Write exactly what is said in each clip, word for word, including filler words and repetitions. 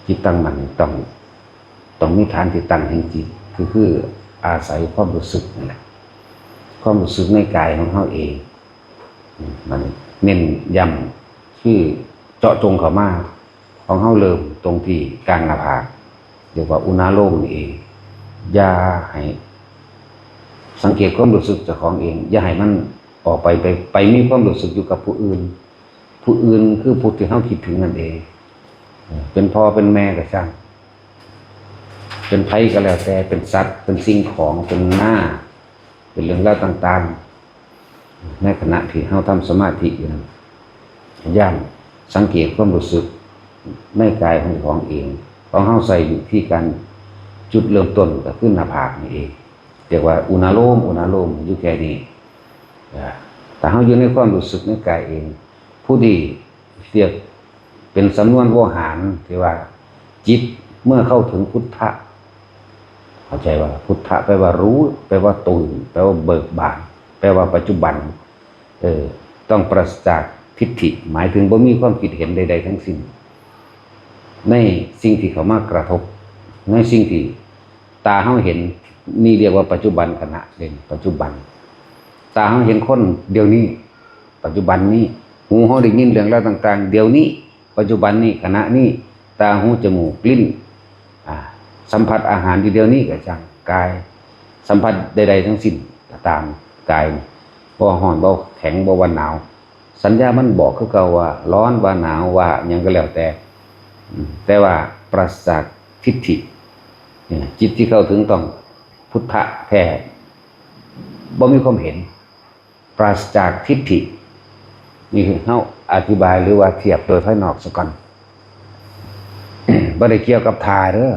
จิตตั้งมั่นต้อง ต้องมีฐานที่ตั้งแห่งจิต คือ คืออาศัยความรู้สึกนั่นแหละ ความรู้สึกในกายของเฮาเอง อืม มันเน้นย้ำ คือเจาะจงเข้ามา ของเฮาเริ่มตรงที่กลางหน้าผาก เรียกว่าอุณาโลมนี่เอง อย่าให้ สังเกตความรู้สึกเจ้าของเอง อย่าให้มันออกไป ไป ไปมีความรู้สึกอยู่กับผู้อื่น ผู้อื่นคือผู้ที่เฮาคิดถึงนั่นเอง เป็นพ่อเป็นแม่ก็ช่าง เป็นไผก็แล้วแต่ เป็นสัตว์ เป็นสิ่งของ เป็นหน้า เป็นเรื่องราวต่างๆ ในขณะที่เฮาทำสมาธิอยู่นั้น ย่ามสังเกตความรู้สึกในกายของเจ้าของเอง ของเฮาใส่อยู่ที่การ จุดเริ่มต้นก็คือหน้าผากนี่เอง เรียกว่าอุณาโลม อุณาโลมอยู่แค่นี้ เอ่อ ถ้าเฮาอยู่ในความรู้สึกในกายเอง ผู้ที่เรียกเป็นสำนวนโวหารที่ว่า จิตเมื่อเข้าถึงพุทธะ เข้าใจว่าพุทธะแปลว่ารู้ แปลว่าตื่น แปลว่าเบิกบาน แปลว่าปัจจุบัน เออ ต้องปราศจากทิฏฐิ หมายถึงบ่มีความคิดเห็นใดๆทั้งสิ้น ในสิ่งที่เข้ามากระทบ ในสิ่งที่ตาเฮาเห็น นี่เรียกว่าปัจจุบันขณะ เป็นปัจจุบัน ตาเฮาเห็นคนเดี๋ยวนี้ ปัจจุบันนี้ หูเฮาได้ยินเรื่องราวต่างๆ เดี๋ยวนี้ ปัจจุบันนี้ ขณะนี้ ตา หู จมูก ลิ้น อ่า สัมผัสอาหารอยู่เดี๋ยวนี้ก็ช่าง กาย สัมผัสใดๆทั้งสิ้นก็ตาม กาย บ่ฮ้อน บ่แข็ง บ่ว่าหนาว สัญญามันบอกคือเก่าว่าร้อน ว่าหนาว ว่าหยังก็แล้วแต่ อืม แต่ว่าปราศจากทิฏฐิ เนี่ย จิตที่เข้าถึงต้องพุทธะแท้ บ่มีความเห็น ปราศจากทิฏฐิ นี่คือเฮาอธิบายหรือว่าเทียบโดยภายนอกซะก่อน บ่ได้เกี่ยวกับท่าเด้อ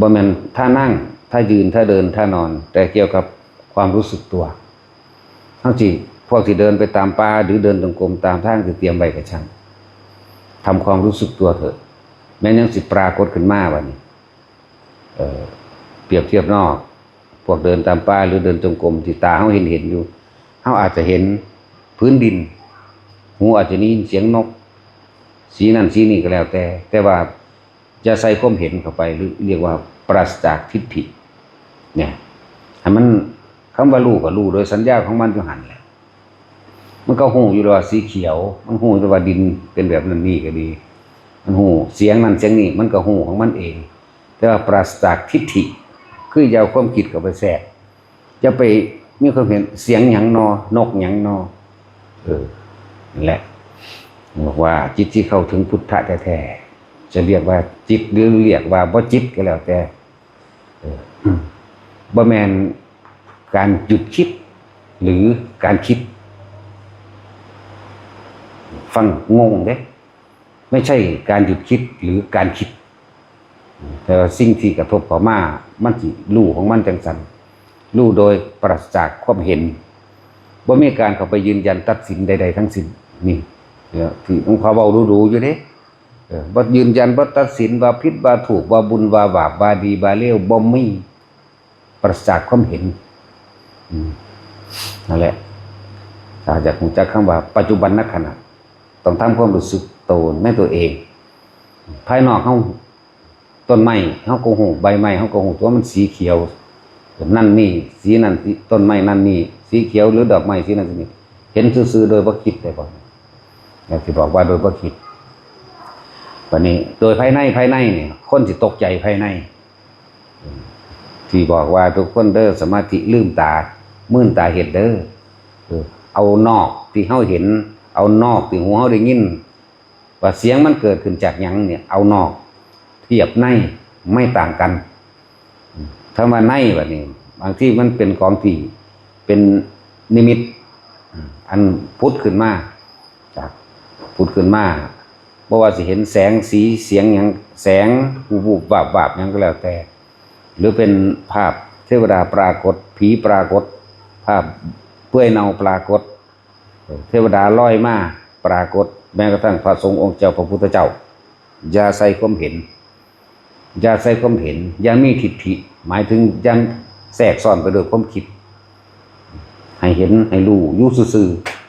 บ่แม่นท่านั่ง ท่ายืน ท่าเดิน ท่านอน แต่เกี่ยวกับความรู้สึกตัว เฮาสิ พวกที่เดินไปตามป่า หรือเดินจงกรมตามทางที่เตรียมไว้ก็ช่าง ทำความรู้สึกตัวเถอะ แม่นหยังสิปรากฏขึ้นมาบัดนี้ เอ่อ เปรียบเทียบเนาะ พวกเดินตามป่าหรือเดินจงกรมที่ตาเฮาเห็นเห็นอยู่ เฮาอาจจะเห็นพื้นดิน หูอาจจะได้ยินเสียงนก สีนั่นสีนี่ก็แล้วแต่ แต่ว่าอย่าใส่ความเห็นเข้าไป หรือเรียกว่าปราศจากทิฏฐิ เนี่ย ให้มัน คำว่ารู้ก็รู้โดยสัญญาของมันอยู่หั่นแหละ มันก็ฮู้อยู่แล้วว่าสีเขียว มันฮู้อยู่แล้วว่าดินเป็นแบบนั้นนี่ก็ดี มันฮู้เสียงนั่นเสียงนี่ มันก็ฮู้ของมันเอง แต่ว่าปราศจากทิฏฐิ คืออย่าเอาความคิดเข้าไปแทรก อย่าไปมีความเห็นเสียงหยังนอ นกหยังนอ เออ นั่นแหละ บอกว่าจิตที่เข้าถึงพุทธะแท้ๆ จะเรียกว่าจิตหรือเรียกว่าบ่จิตก็แล้วแต่ เออ บ่แม่นการหยุดคิด หรือการคิด ฟังงงเด้ ไม่ใช่การหยุดคิดหรือการคิด แต่ว่าสิ่งที่กระทบเข้ามา มันสิรู้ของมันจังซั่น รู้โดยปราศจากความเห็น บ่มีการเข้าไปยืนยันตัดสินใดๆทั้งสิ้น นี่ เนี่ย ที่หลวงพ่อเว้าดูๆอยู่เด้ เออ บ่ยืนยัน บ่ตัดสินว่าผิดว่าถูก ว่าบุญว่าบาป ว่าดีว่าเลว บ่มี ปราศจากความเห็น อืม นั่นแหละ ถ้าอยากรู้จักคำว่าปัจจุบันขณะ ต้องทำความรู้สึกโตในตัวเอง ภายนอกเฮา ต้นไม้เฮาก็ฮู้ ใบไม้เฮาก็ฮู้ ว่ามันสีเขียว นั่นนี่ สีนั่น สี ต้นไม้นั่นนี่ สีเขียว หรือดอกไม้สีนั่นสีนี่ เห็นซื่อๆโดยบ่คิดได้บ่ อยากสิบอกว่าโดยบ่คิด บัดนี้ โดยภายใน ภายในนี่ คนสิตกใจภายใน ที่บอกว่าทุกคนเด้อ สมาธิลืมตา มื่นตาเฮ็ดเด้อ เออ เอานอกที่เฮาเห็น เอานอกที่หูเฮาได้ยิน ว่าเสียงมันเกิดขึ้นจากหยังเนี่ย เอานอกเทียบใน ไม่ต่างกัน คำว่าในบัดนี้ บางทีมันเป็นของที่เป็นนิมิต อันผุดขึ้นมา จากผุดขึ้นมา บ่ว่าสิเห็นแสงสีเสียงหยัง แสง วูบๆ วาบๆ หยังก็แล้วแต่ หรือเป็นภาพเทวดาปรากฏ ผีปรากฏ ภาพเปื่อยเน่าปรากฏ เทวดาลอยมาปรากฏ แม้กระทั่งพระสงฆ์องค์เจ้าพระพุทธเจ้า อย่าใส่ความเห็น อย่าใส่ความเห็น อย่ามีทิฏฐิ หมายถึงอย่าแทรกซ้อนไปด้วยความคิด ให้เห็น ให้รู้อยู่ซื่อ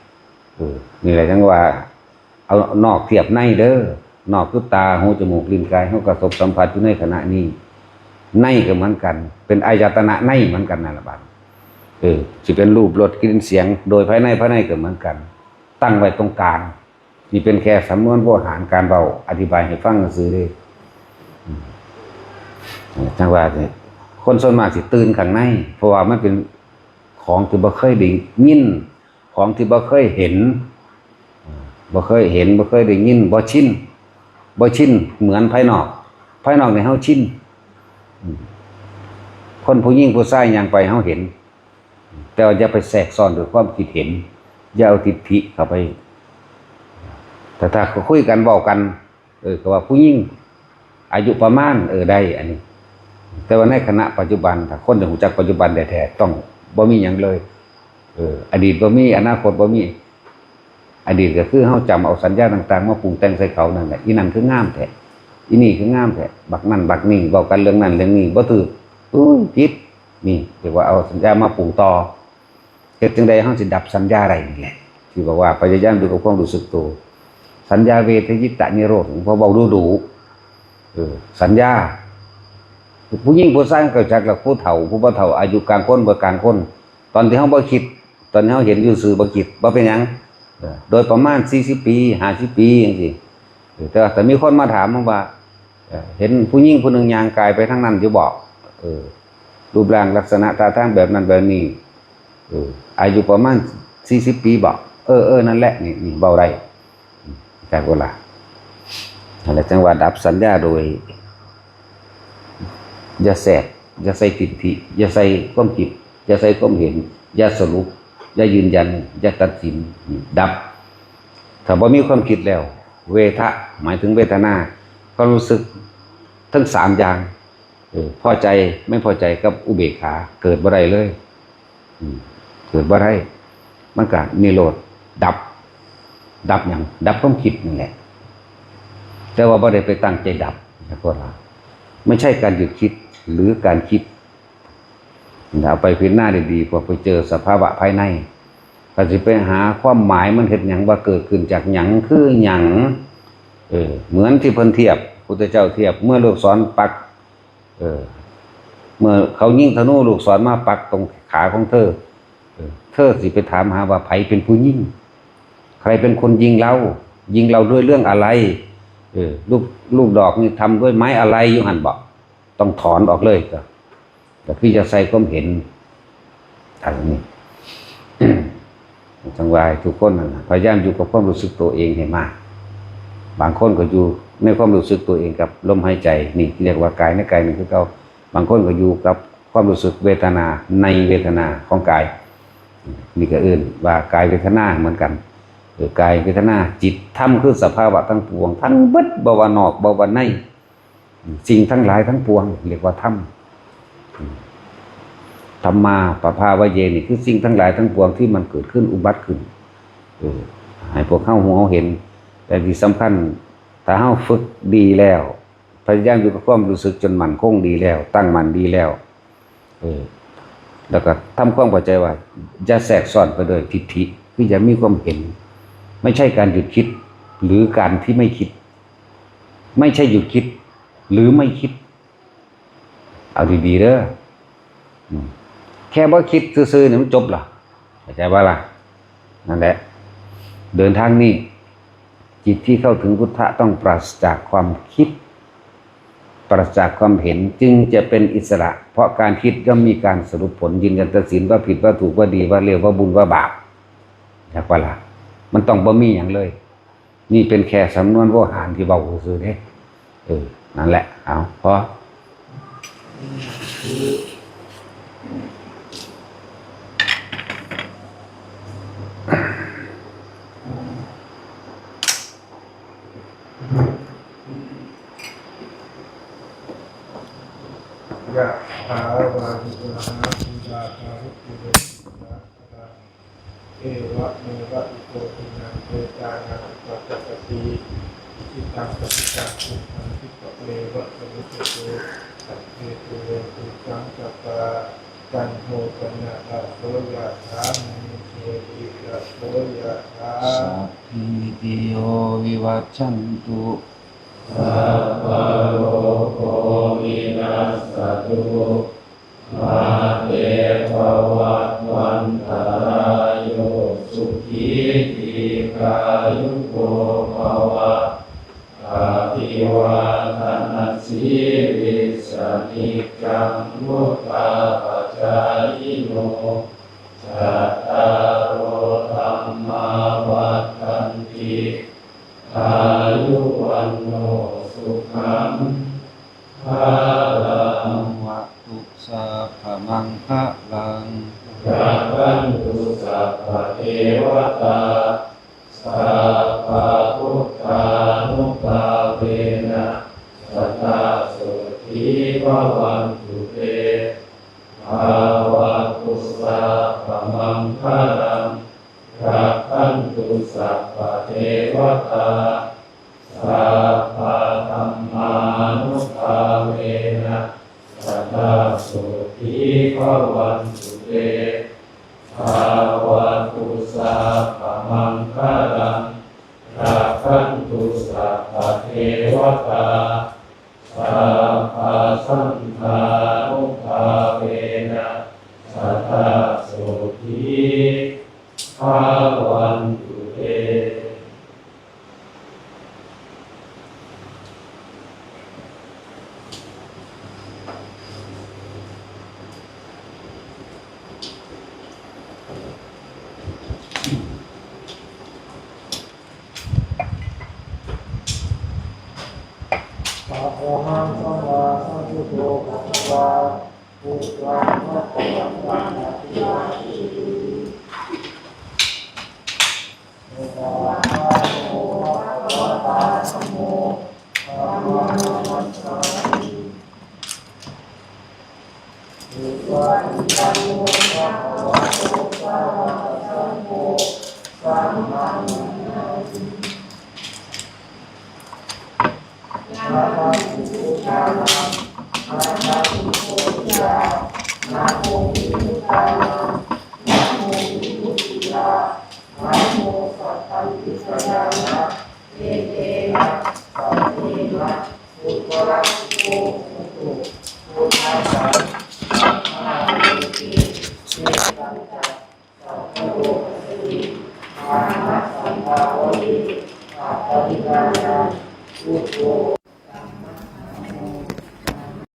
ๆ เออ นี่แหละจั่งว่า เอานอกเทียบในเด้อ นอกคือตา หู จมูก ลิ้น กาย เฮากระทบสัมผัสอยู่ในขณะนี้ ในก็เหมือนกัน เป็นอายตนะในเหมือนกันนั่นล่ะบัด เออ สิเป็นรูป รส กลิ่น เสียง โดยภายใน ภายในก็เหมือนกัน ตั้งไว้ตรงกลาง นี่เป็นแค่สำนวนโวหารการเว้า อธิบายให้ฟังซื่อเด้ อืม จั่งว่าเนี่ย คนส่วนมากสิตื่นข้างใน เพราะว่ามันเป็นของที่บ่เคยได้ยิน ของที่บ่เคยเห็น อ่า บ่เคยเห็น บ่เคยได้ยิน บ่ชิน บ่ชินเหมือนภายนอก ภายนอกนี่เฮาชิน อืม คนผู้หญิงผู้ชายย่างไปเฮาเห็น แต่ว่าอย่าไปแทรกซ้อนด้วยความคิดเห็น อย่าเอาทิฏฐิเข้าไป แต่ถ้าเขาคุยกันเว้ากัน เออ ก็ว่าผู้หญิงอายุประมาณ เออ ได้ อันนี้ แต่ว่าในขณะปัจจุบัน ถ้าคนจะรู้จักปัจจุบันแท้ๆ ต้องบ่มีหยังเลย เออ อดีตบ่มี อนาคตบ่มี อดีตก็คือเฮาจำเอาสัญญาต่างๆ มาปรุงแต่งใส่เขานั่นแหละ อีนั่นคืองามแท้ อีนี่คืองามแท้ บักนั่นบักนี่ เว้ากันเรื่องนั้นเรื่องนี้ บ่ถืก อุ้ย ผิด นี่เรียกว่าเอาสัญญามาปรุงต่อ เฮ็ดจั่งใดเฮาสิดับสัญญาได้นี่แหละ ที่บอกว่าพยายามอยู่กับความรู้สึกตัว สัญญาเวทยิตะนิโรธ หลวงพ่อเว้าดูๆ เออ สัญญา ผู้หญิงผู้ชายก็จักละ ผู้เฒ่า ผู้บ่เฒ่า อายุกลางคน บ่กลางคน ตอนที่เฮาบ่คิด ตอนที่เฮาเห็นอยู่ซื่อบ่คิด บ่เป็นหยัง เออ โดยประมาณ สี่สิบ ปี ห้าสิบ ปี จั่งซี้ เออ แต่ว่าถ้ามีคนมาถามเฮาว่า เออ เห็นผู้หญิงผู้หนึ่งย่างกายไปทางนั้นอยู่บ่ เออ รูปร่างลักษณะท่าทางแบบนั้นแบบนี้ เออ อายุประมาณ สี่สิบ ปีบ่ เออ เออ นั่นแหละ นี่ นี่ เว้าได้ อืม จักบ่ล่ะ นั่นแหละ จั่งว่าดับสัญญาโดย อย่าแทรก อย่าใส่ทิฏฐิ อย่าใส่ความคิด อย่าใส่ความเห็น อย่าสรุป อย่ายืนยัน อย่าตัดสิน ดับ ถ้าบ่มีความคิดแล้ว เวทะ หมายถึงเวทนา ความรู้สึกทั้งสามอย่าง เออ พอใจ ไม่พอใจ กับอุเบกขา เกิดบ่ได้เลย อืม เกิดบ่ได้ มันก็นิโรธ ดับ ดับหยัง ดับความคิดนั่นแหละ แต่ว่าบ่ได้ไปตั้งใจดับ ขอโทษว่า ไม่ใช่การหยุดคิด หรือการคิด เอาไปพิจารณาดีๆ พอไปเจอสภาวะภายใน ก็สิไปหาความหมายมันเฮ็ดหยัง ว่าเกิดขึ้นจากหยัง คือหยัง เออ เหมือนที่เพิ่นเทียบ พุทธเจ้าเทียบ เมื่อลูกศรปัก เออ เมื่อเขายิงธนูลูกศรมาปักตรงขาของเธอ เออ เธอสิไปถามหาว่าใผเป็นผู้ยิง ใครเป็นคนยิงเรา ยิงเราด้วยเรื่องอะไร เออ ลูก ลูกดอกนี่ทำด้วยไม้อะไร อยู่หั่นบ่ ต้องถอนออกเลย ก็ ก็คืออย่าใส่ความเห็น อันนี้ จั่งว่าให้ทุกคนนั่นน่ะ พยายามอยู่กับความรู้สึกตัวเองให้มาก บางคนก็อยู่ในความรู้สึกตัวเองกับลมหายใจ นี่เรียกว่ากายในกายนี่คือเก่า บางคนก็อยู่กับความรู้สึกเวทนาในเวทนาของกาย นี่ก็เอิ้นว่ากายเวทนาเหมือนกัน เออ กายเวทนา จิต ธรรม คือสภาวะทั้งปวง ทั้งเบิด บ่ว่านอก บ่ว่าใน สิ่งทั้งหลายทั้งปวง เรียกว่าธรรม ธัมมา ปภาวะเย นี่คือสิ่งทั้งหลายทั้งปวงที่มันเกิดขึ้นอุบัติขึ้น เออ ให้พวกเฮาฮู้เฮาเห็น แต่ที่สำคัญ ถ้าเฮาฝึกดีแล้ว พยายามอยู่กับความรู้สึกจนมั่นคงดีแล้ว ตั้งมั่นดีแล้ว เออ แล้วก็ทำความเข้าใจว่า อย่าแทรกซ้อนไปด้วยทิฏฐิ คืออย่ามีความเห็น ไม่ใช่การหยุดคิด หรือการที่ไม่คิด ไม่ใช่หยุดคิด หรือไม่คิด เอาดีๆเด้อ อืม แค่บ่คิดซื่อๆเนี่ยมันจบละ เข้าใจบ่ล่ะ นั่นแหละ เดินทางนี้ จิตที่เข้าถึงพุทธะต้องปราศจากความคิด ปราศจากความเห็น จึงจะเป็นอิสระ เพราะการคิดย่อมมีการสรุปผล ยืนยันตัดสินว่าผิดว่าถูกว่าดีว่าเลวว่าบุญว่าบาป จักบ่ล่ะ มันต้องบ่มีหยังเลย นี่เป็นแค่สำนวนโวหารที่เว้าซื่อๆเด้ เออ นั่นแหละ เอา พอ ยะถาวาริวหาปูราปาริปูเรนติสาคารัง เอวะเมวะอิโตทินังเปตานังอุปาจจปติ อิชิตังปฏิตังตุมหังคิปะเมวะสมิจจตุ สัพเพปูเรนตุสังกปา จันโทปนรสโสยะถามณีโชติรสโสยะถา สัพพีติโยวิวัชชันตุ สัพพะโรโควินัสสะตุ มาเตภวัตวันตะราโย สุขีทีฆายุโกภวะ อภิวาทะนะสีลิสสะ นิจจังวุฑฒาปะจายิโน จัตตาโรธัมมาวัฑฒันติ อายุวัณโณสุขังพะลัง ภะวะตุสัพพะมังคะลัง รักขันตุสัพพะเทวะตา สัพพะพุทธานุภาเวนะ สะดาโสธีภะวันตุเต ภะวะตุสัพพะมังคะลัง รักขันตุสัพพะเทวะตา สัพพะธัมมานุภาเวนะ สะดาโสธีภะวันตุเต ภะวะตุสัพพะมังคะลัง รักขันตุสัพพะเทวะตา สัพพะสังฆานุภาเวนะ สะดาโสธีภะวันตุเต อะระหังสัมมาสัมพุทโธภะคะวา พุทธังภะคะวันตัง อะภิวาเทมิ สะวากขาโต ภะคะวะตา ธัมโม ธัมมัง นะมัสสามิ สุปะฏิปันโน ภะคะวะโต สาวกสังโฆ สังฆัง นะมามิ นะมามิ พุทธัง นะมามิ โพธิยา นะโม วิมุตตายา นะโม วิมุตติยา นะโม สัพพัญญุตายา นะ เอเตนะ สัจเจนะ พุทธาภิโพ โหตุ พุทธัสสะ สัมมาทิฏฐิ เอตัญจะ สัพพะโลกัสมิง มหาสัมภะวะเว สัพพะวิญญาณัง พุทโธ